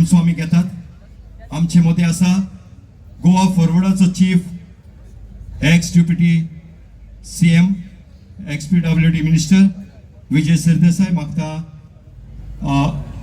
तुमचो आमी घेतात. आमचे मदें आसा Goa फॉरवर्डाचो chief, ex deputy CM, ex PWD minister Vijay Sardesai. मागता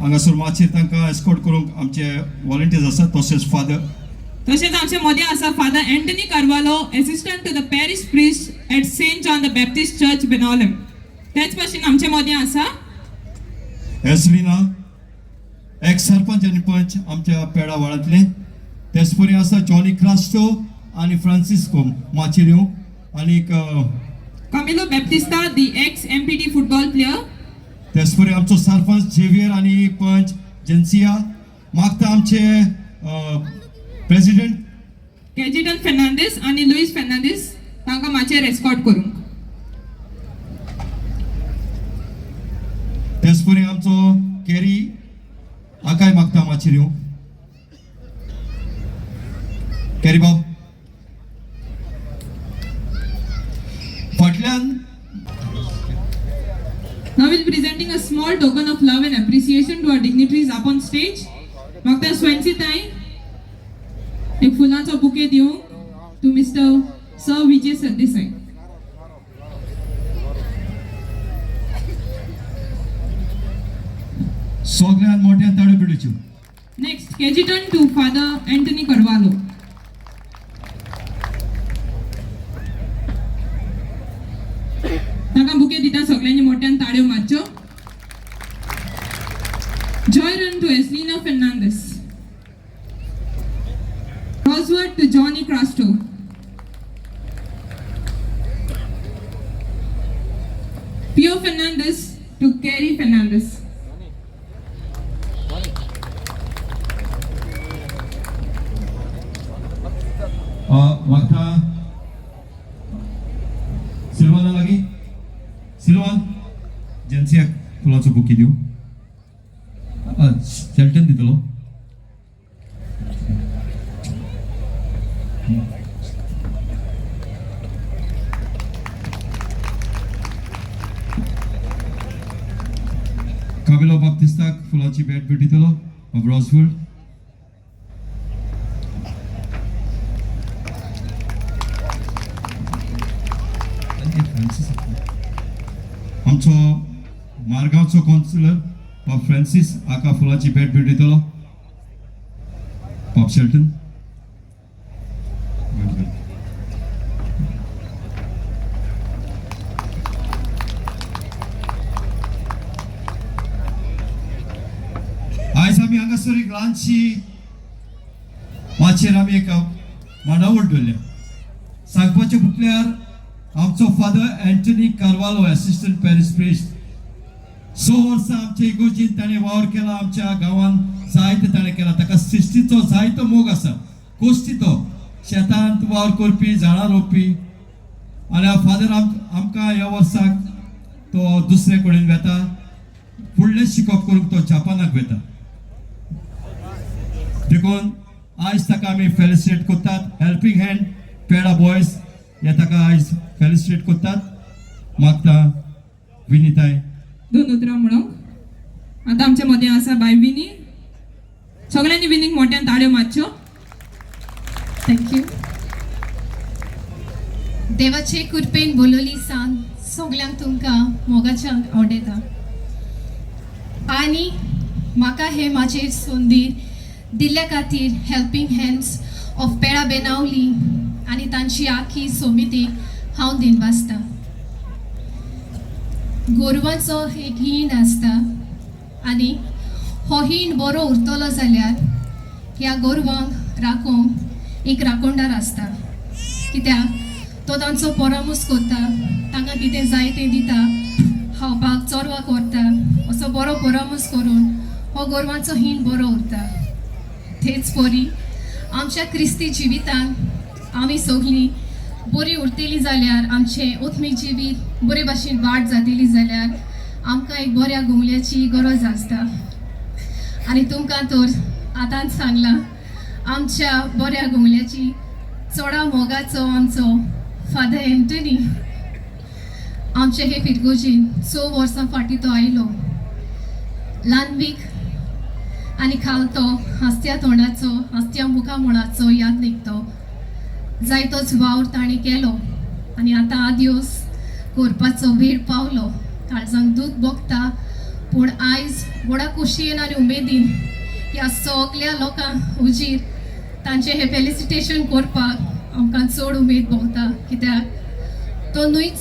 हांगासर माचयेर तांकां एस्कॉर्ट करूंक आमचे वॉलंटियर्स आसात, तशेंच फादर. तशेंच आमचे मदें आसा Father Anthony Carvalho, assistant to the parish priest at Saint John the Baptist Church, Benaulim. तेच भाशेन आमचे मदें आसा एसलिना, एक्स सरपंच आनी पंच आमच्या पेडा वाडांतले. तेच परी आसा जॉनी क्रास्टो आनी फ्रांसिस्को माचयेर येवंक आनीक Camilo Baptista, the ex MPT football player. तेच परी आमचो सरपंच झेवियर आनी पंच जेन्सिया. मागता आमचे प्रेसिडेंट कॅजिटन फेर्नांदीस आनी लुईस फेर्नांदीस तांकां माचयेर एस्कॉर्ट करूंक. तेच परी आमचो केरी हाकाय मागता माचयेर येवंक. केरी बाब फाटल्यान. Now we'll be presenting a small token of love and appreciation to our dignitaries up on stage. मागता स्वेन्सी ताई एक फुलांचो बुके दिवंक to mister sir Vijai Sardesai. सगळ्यान मोठ्यान ताळयो पिडूच्यो. Next, Cajetan to Father Anthony Carvalho. तांकां बुके दिता सगळ्यांनी मोठ्यान ताळयो मारच्यो. Joy run to Eslina Fernandes. Rosward to Johnny Crasto. Pio Fernandes to Kerry Fernandes. मागता सिल्वाना लागीं, सिल्वान जेन्सियाक फुलाचो बुके दिवं. शेल्टन दितलो. काबिलो बाप्तिस्ताक फुलाची भेट भेटयतलो ऑफ रॉसफुल्ड. आमचो मारगांवचो कौन्सिलर बाब फ्रांसीस हाका फुलाची भेट भेटयतलो बाब शेल्टन. आयज आमी हांगासर एक ल्हानशी माचयेर आमी एक मांडावळ दवरल्या. सांगपाचें म्हटल्यार आमचो Father Anthony Carvalho, assistant parish priest, 6 वर्सां आमच्या इगोर्जीन ताणें वावर केला. आमच्या गांवांत जायते ताणें केला. ताका सृश्टीचो जायतो मोग आसा. कोश्टी तो शेतांत वावर करपी, झाडां रोवपी. आनी फादर आमकां ह्या वर्साक तो दुसरे कडेन वेता. फुडलें शिकप करूंक तो जापानाक वेता. देखून आयज ताका आमी फेलिसिटेट करतात. हेल्पींग हँड पेडा बॉयज हे ताका आयज फेलिसिटेट करतात. मागता विनिताय दोन उतरां म्हणूंक. आतां आमचे मदें आसा बाय विनी. सगळ्यांनी विनीक मोठ्यान ताळयो मारच्यो. Thank you. देवाचे कृपेन बोलवली सान सगल्यांक तुमकां मोगाच्या आवडटा आनी म्हाका हे म्हाजेर संदीर दिल्ल्या खातीर हेल्पींग हँड्स ऑफ पेडा बेनावली आनी तांची आखी समितीक हांव दिनवासता. गोरवांचो एक हीण आसता आनी हो हीण बरो उरतलो जाल्यार ह्या गोरवांक राखूंक एक राखणदार आसता, कित्याक तो तांचो परामूस करता, तांकां कितें जाय तें दिता खावपाक, चोरवाक व्हरता. असो बरो परामूस करून हो गोरवांचो हीण बरो उरता. तेच परी आमच्या क्रिस्ती जिवितांत आमी सगळीं बरी उरतली जाल्यार, आमचें आत्मीक जिवीत बरे भाशेन वाड जातली जाल्यार आमकां एक बऱ्या गुंगल्याची गरज आसता. आनी तुमकां तर आतांच सांगलां, आमच्या बऱ्या गुंगल्याची चोडा मोगाचो आमचो फादर एंटनी आमचे हे फिरगोजीन 6 वर्सां फाटीं तो आयलो. ल्हानवीक आनी खालतो हांसत्या तोंडाचो, हांसत्या मुखामळाचो याद निघतो. जायतोच वावर ताणें केलो आनी आतां आदियोस करपाचो वेळ पावलो. काळजांक दूख भोगता, पूण आयज व्हडा खोशयेन आनी उमेदीन ह्या सगल्या लोकांक हुजीर तांचें हें फेलिसिटेशन करपाक आमकां चड उमेद भोगता, कित्याक तो न्हूच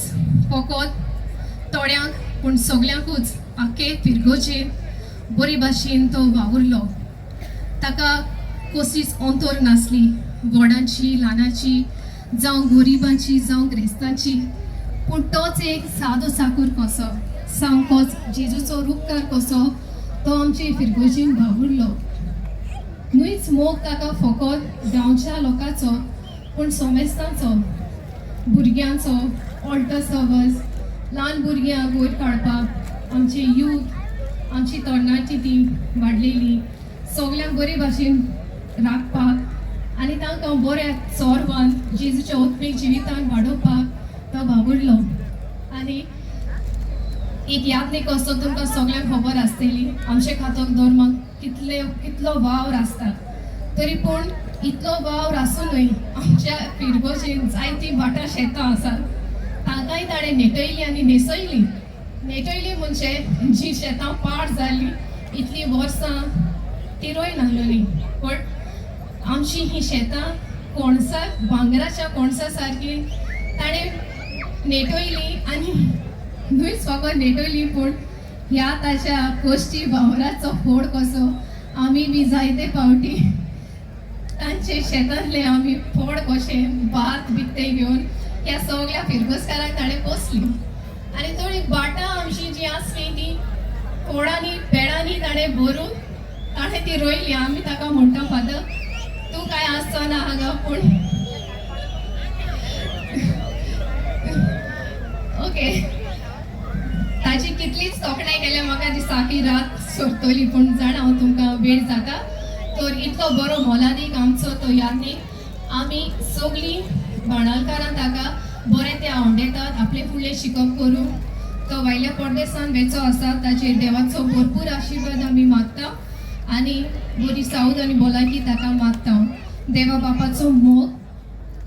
फकत थोड्यांक पूण सगल्यांकूच आख्खे फिरगोजेन बरे भाशेन तो वावुरलो. ताका कसलीच अंतर नासली, व्हडांची ल्हानाची, जावं गरिबांची जावं ग्रेस्तांची, पूण तोच एक सादो चाकूर कसो, सामकोच जेजूचो रुपकार कसो तो आमचे फिरगोजीन वावुरलो. न्हूच मोग ताका फकत गांवच्या लोकांचो पूण सोमेस्तांचो, भुरग्यांचो, ऑल्टर सर्वस, ल्हान भुरग्यांक वयर काडपाक, आमचे यूथ, आमची तरणाटी ती वाडलेली सगल्यांक बरे भाशेन राखपाक आनी तांकां बऱ्या चोरवान जेजूच्या आत्मीक जिवितान वाडोवपाक तो वावुरलो. आनी एक यादनीक असो तुमकां सगल्यांक खबर आसतली, आमचे खातोक धर्माक कितले कितलो वावर आसता, तरी पूण इतलो वावर आसुनूय आमच्या फिरगोजेन जायतीं भाटां शेतां आसात, तांकांय ताणें नेटयलीं आनी न्हेसयलीं. नेटयलीं म्हणजे जीं शेतां पाड जालीं इतलीं वर्सां ती रोय नासलेली, पण आमची ही शेतां कोणसा भांगराच्या कोणसा सारकी ताणें नेटयली. आनी न्हूच फकत नेटयली पूण ह्या ताच्या कोश्टी वावराचो फोड कसो आमी बी जायते फावटी तांचे शेतांतले आमी फोड कशें भात बिकतें घेवन ह्या सगल्या फिरगोजकारांक ताणें पोसली. आनी थोडीं भाटां आमची जीं आसलीं तीं फोडांनी पेडांनी ताणें भरून ताणें ती रोयली. आमी ताका म्हणटा, फादर तूं कांय आसचो ना हांगा, पूण ओके. ताची कितलीच तोखणाय केल्या म्हाका दिसता की रात सोरतली, पूण जाणा हांव तुमकां वेळ जाता. तर इतलो बरो मोलादीक आमचो तो यादनीक. आमी सगळीं बाणालकारां ताका बरें ते आवडेतात आपलें फुडलें शिकप करूं. तो वयल्या परदेसान वेचो आसा, ताचेर देवाचो भरपूर आशिर्वाद आमी मागता आनी बरी सावद आनी भलायकी ताका मागता. देवा बापाचो मोग,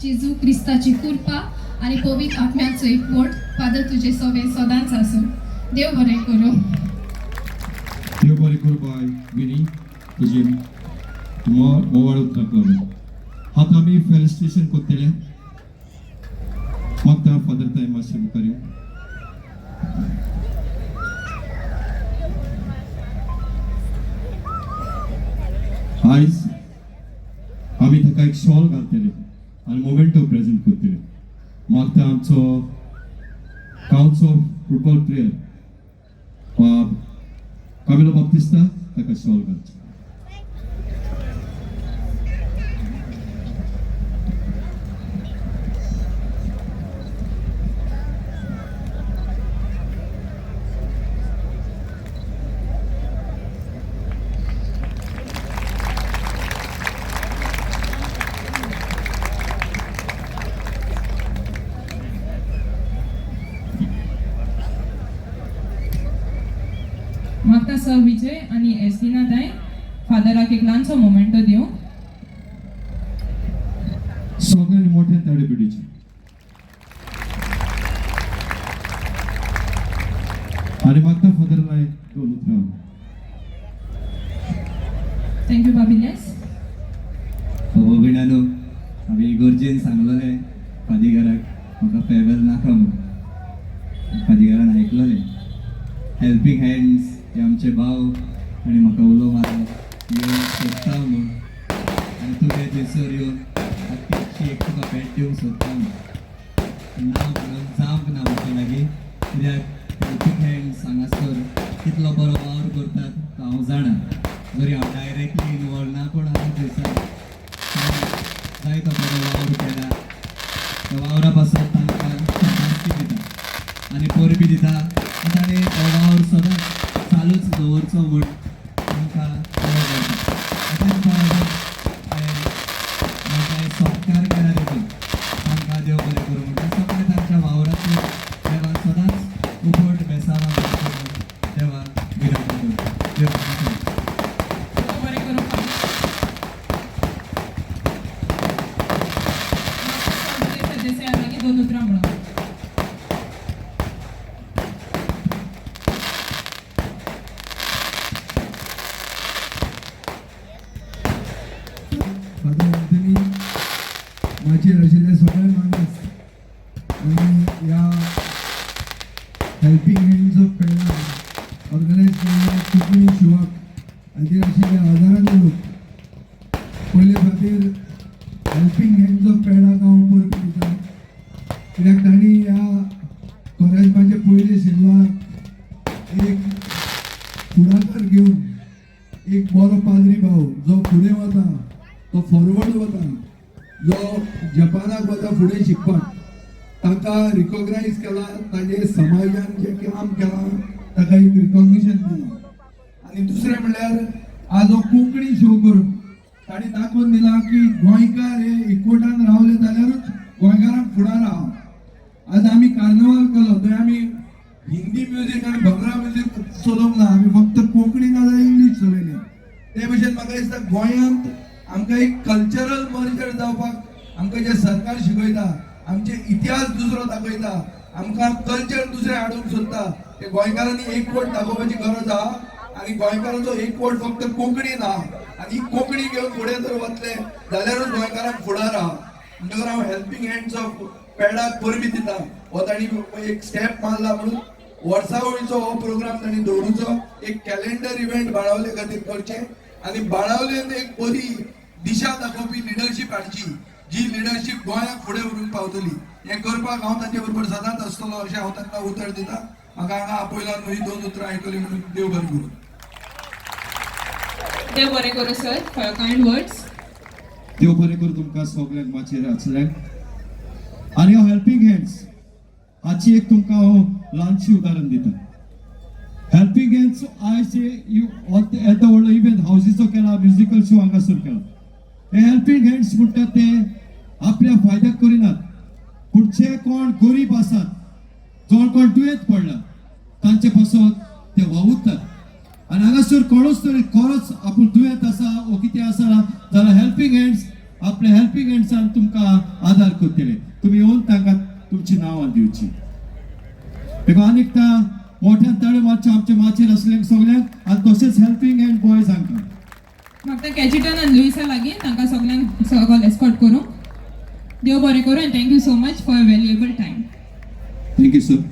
जेजू क्रिस्ताची कृपा आनी पवित्र आत्म्याचो एकवट फादर तुजे सवे सदांच आसूं. देव बरें करूं. देव बरें करूं बाय विनी, तुजी मोवाळ उतराक लागून. आतां आमी फेलिसिटेशन करतले. मागता फादर ताई मातशें मुखार येवं. आयज आमी ताका एक शॉल घालतले आनी मोमेंटो प्रेजेंट करतले. मागता आमचो गांवचो फुटबॉल प्लेयर बाब कामिलो बाप्तिस्ता ताका शॉल घालचो. मागता सर विजय आनी एसलिना ताई फादराक एक ल्हानसो मोमेंटो दिवंक. सगळ्यांनी मोठ्यान ताळी पिटीची. आनी मागता फादर लाय दोन उतरां. Thank you बाबिलियस. भाव भयणानो, हांवें इगोर्जेन सांगलोलें फादीघराक म्हाका फेरवेल नाका म्हणून. फादीघरान आयकलोलें. हेल्पींग हँड्स हे आमचे भाव आनी म्हाका उलो मारलो येवन सोदता म्हूण, आनी तुवें थंयसर येवन आख्खी एक तुका भेट दिवंक सोदता म्हूण. ना म्हणून जावंक ना म्हाका लागीं, कित्याक हेल्पींग हँड्स हांगासर कितलो बरो वावर करतात तो हांव जाणा. जरी हांव डायरेक्टली इनवॉल्व ना, पूण हांव थंयसर जायतो बरो वावर केला. त्या वावरा पासून तांकां शाबासकी दिता आनी परबी दिता आनी ताणें हो वावर सदांच चालूच दवरचो म्हूण तांकां उलो करता. अशेंच बरोबर म्हाका सत्कार केला देखून तांकां देव बरें करूं म्हणटा. सगळें तांच्या वावराचेर देवान सदांच उपट बेसांवां देवाक विनवणी करता. देव बरें करूं. माचयेर आशिल्ले सगळे माणूस आनी ह्या हेल्पींग हँड्स ऑफ पेडणा ऑर्गनायज केल्ल्या कोंकणी शिवाक हाजेर आशिल्ले हजारांनी लोक. पयले खातीर हेल्पींग हँड्स ऑफ पेडणाक हांव परबीं दिता, कित्याक तांणी ह्या कोरेज्माचे पयले शेनवाराक एक फुडाकार घेवन, एक बरो पाद्री भाव जो फुडें वता, तो फॉरवर्ड वता, जो जपानाक वता फुडें शिकपाक, ताका रिकॉग्नायज केला. ताजे समाजान जें काम केलां ताका एक रिकॉग्निशन दिलां. आनी दुसरें म्हणल्यार आज हो कोंकणी शो करून तांणी दाखोवन दिलां की गोंयकार हे एकवटान रावले जाल्यारूच गोंयकारांक फुडार आहा. आज आमी कार्निवाल केलो थंय आमी हिंदी म्युजीक आनी भंगरा म्युजीक चलोवंक ना, आमी फक्त कोंकणी नाजाल्यार इंग्लीश चलयली. ते भशेन म्हाका दिसता गोंयांत आमकां एक कल्चरल मर्जर जावपाक आमकां जें सरकार शिकयता, आमचे इतिहास दुसरो दाखयता, आमकां कल्चर दुसरें हाडूंक सोदता, ते गोंयकारांनी एकवट दाखोवपाची गरज आहा. आनी गोंयकारांचो एकवट फक्त कोंकणीन आहा आनी कोंकणी घेवन फुडें जर वतले जाल्यारूच गोंयकारांक फुडार आहा. म्हणटकर हांव हेल्पींग हँड्स ऑफ पेडाक परबीं दिता. हो तांणी एक स्टेप मारला म्हणून वर्सावळीचो हो प्रोग्राम तांणी दवरूचो, एक कॅलेंडर इव्हेंट बाणावले खातीर करचें आनी बाणावलेन एक बरी दिशा दाखोवपी लिडरशीप हाडची, जी लिडरशीप गोंयाक फुडें व्हरूंक पावतली. हें करपाक हांव तांचे बरोबर सदांच आसतलो अशें हांव तांकां उतर दिता. म्हाका हांगा आपयला, म्हजी दोन उतरां आयकली म्हणून देव बरें करूं. देव बरें करूं sir, for your kind words. देव बरें करूं तुमकां सगल्यांक माचयेर आसल्यांक. आनी हांव हेल्पींग हँड्स हाची एक तुमकां हांव ल्हानशी उदाहरण दिता. हेल्पींग हँड्स आयज येदो व्हडलो इव्हेंट हावजीचो केला, म्युजिकल शो हांगासर केला. हे हेल्पींग हँड्स म्हणटा ते आपल्या फायद्याक करिनात, पूण जे कोण गरीब आसात, जो कोण दुयेंत पडला, तांचे पासत ते वावुरतात. आनी हांगासर कोणूच तरी खरोच आपूण दुयेंत आसा वो कितें आसा जाल्यार हेल्पींग हँड्स आपल्या हेल्पींग हँड्सान तुमकां आदार करतले. तुमी येवन तांकां तुमची नांवां दिवची. देखून आनी एकदां मोठ्यान ताळयो मारच्यो आमच्या माचयेर आसले सगल्यांक आनी तशेंच हेल्पींग हँड बॉयज हांकां. म्हाका कॅजिटन आनी लुईसा लागीं तांकां सगल्यांक सगळो एस्कॉर्ट करूं. देव बरें करूं and thank you so much for valuable time. Thank you sir.